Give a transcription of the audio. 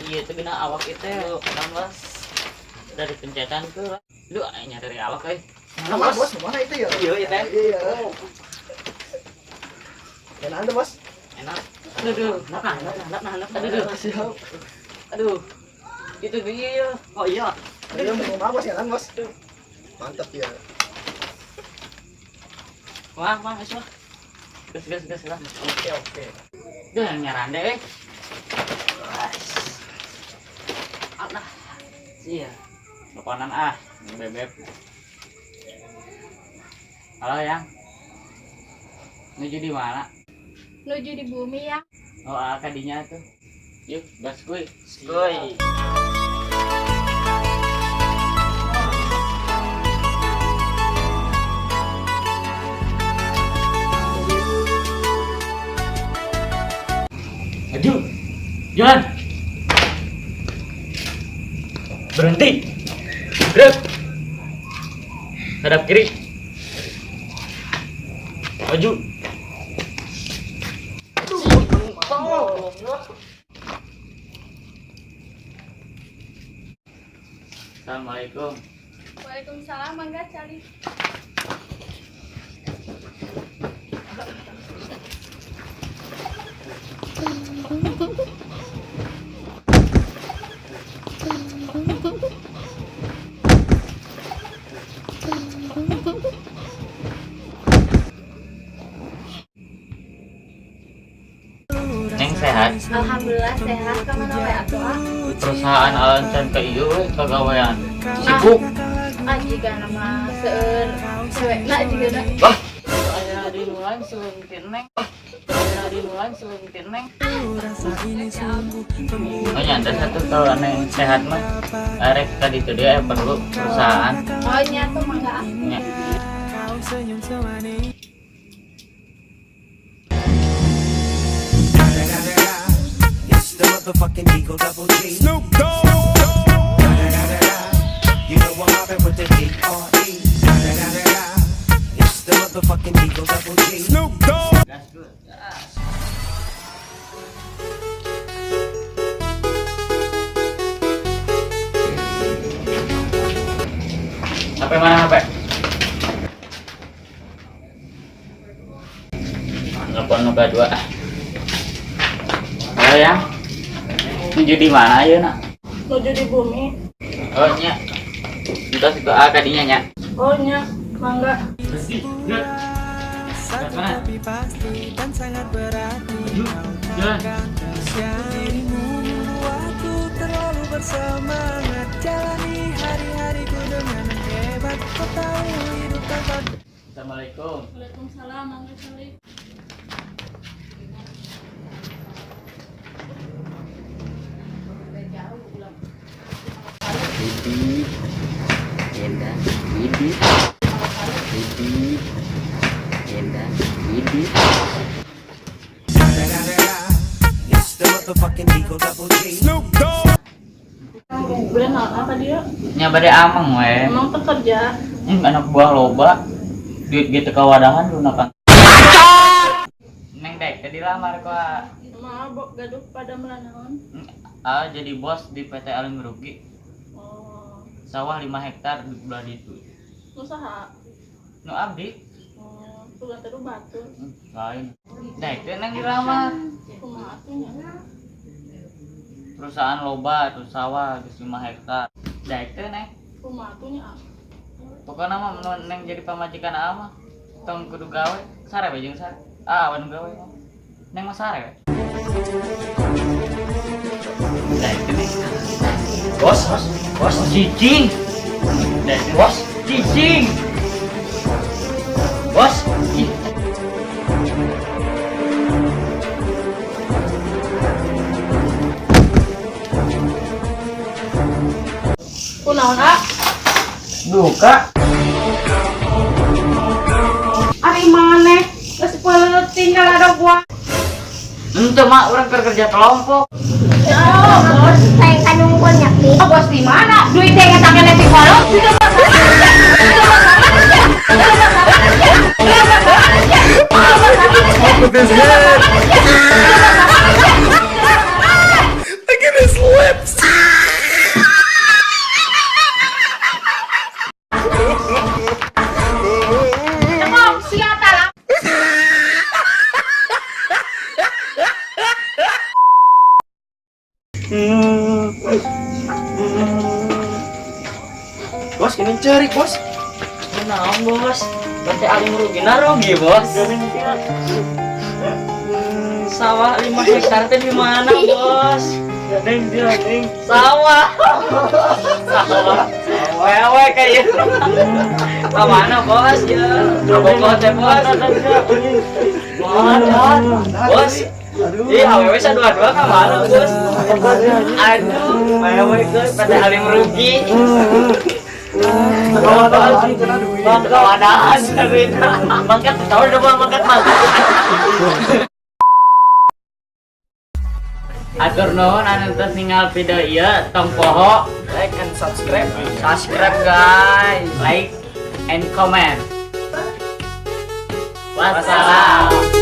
Iya, itu gina awak itu nambah dari pencetan tuh. Duh, nyari awak euy. Mana bos? Mana itu ya? Iya, iya, teh. Iya. Enak tuh bos. Enak. Aduh, aduh. Nah, nah, nah, nah, nah, aduh, aduh. Siap. Aduh. Itu dia. Oh iya. Iya, mau apa bos? Enak bos. Mantap ya. Wah, wah, wah. Gas, gas, gas lah. Oke, oke. Duh, yang nyarande eh. Alah. Iya. Teleponan ah, bebek. Halo, Yang. Nuju di mana? Nuju di bumi ya. Oh, ah, kadinya tuh. Yuk, gas kuy. Kuy. Maju. Jalan. Berhenti. Gerak. Hadap kiri. Maju. Assalamualaikum. Waalaikumsalam, mangga cari. Neng sehat. Alhamdulillah sehat. Kemana wae atuh ah? Perusahaan alan can ke ieu we kagawean. Sibuk. Ah, jiga nama seueur cewekna jiga na. Wah. Aya di nu lain seungtin Neng. Aya di nu lain seungtin Neng. Oh nya satu kalau Neng sehat mah arek tadi itu dia perlu perusahaan. Oh nya tuh mangga ah. Nya. It's the motherfucking Eagle Double G. Snoop Dogg. You know I'm mobbing with the D.R.E. It's the motherfucking Eagle Double G. Snoop Dogg. Gas good. HP mana HP? Telepon nu dua. Halo ya. Nuju di mana ya nak? Nuju di bumi. Oh nya. Entos ke A kadinya nya. Oh nya, mangga. Bersih. Gerak. Mana? Tapi pasti dan sangat berarti Maju. Jalan. dirimu membuatku terlalu bersemangat jalani hari-hariku dengan hebat kau tahu hidup tanpa Assalamualaikum. Waalaikumsalam, mangga cari. Bibi, Enda, Bibi, Bibi, Enda, Bibi. It's the motherfucking Eagle Double G. Snoop Dogg. Bulan apa dia? Nya bade ameng we. Emang tuh kerja. Anak buah loba. Duit gitu kawadahan lu nakan. Neng dek tadi lamar ku ah. Mah gaduh pada melanaon. Ah, jadi bos di PT Alim Rugi. Oh, Sawah 5 hektar di belah ditu. usaha. Nu abdi. Oh, tuh teh batur. Lain. Dek teh neng dilamar. Kumaha atuh nya? Perusahaan loba tuh sawah geus 5 hektar. Dek teh neng. Kumaha atuh nya? Pokoknya mah mun neng jadi pamajikan aa mah tong kudu gawe, sare we jeung sare. Ah, awan gawe mah. Neng mah sare we. Dek teh neng. Bos, bos, bos, Cicing. Dek teh. bos, Cicing. bos. Ih. Kunaon ah? Duka. Ari maneh geus tinggal ada gua. Ente mah orang keur kerja kelompok. Ya, bos. Saya kan nunggunya, Pi. Oh, bos di mana? Duit yang ngetaknya nasi kolong. Off with his head. Look at his leg. Cekok sia tah. Bos, ini cari, bos. Naon, bos? Berarti alim rugi na rugi, bos. Sawah 5 hektar teh di mana, bos? Neng dia, neng. Sawah. Sawah. Wewe kayak ke mana, bos? Ya. Bogor teh, bos. Bos, bos. Ih, awewe dua-dua ke mana, bos? Aduh, wewe geus pada alim rugi. Kawadaan mangkat, tahu udah mau mangkat mangkat. Atur nuhun anu tos ningal video ieu, tong poho Like and subscribe. Subscribe, guys, like and comment. Wassalam.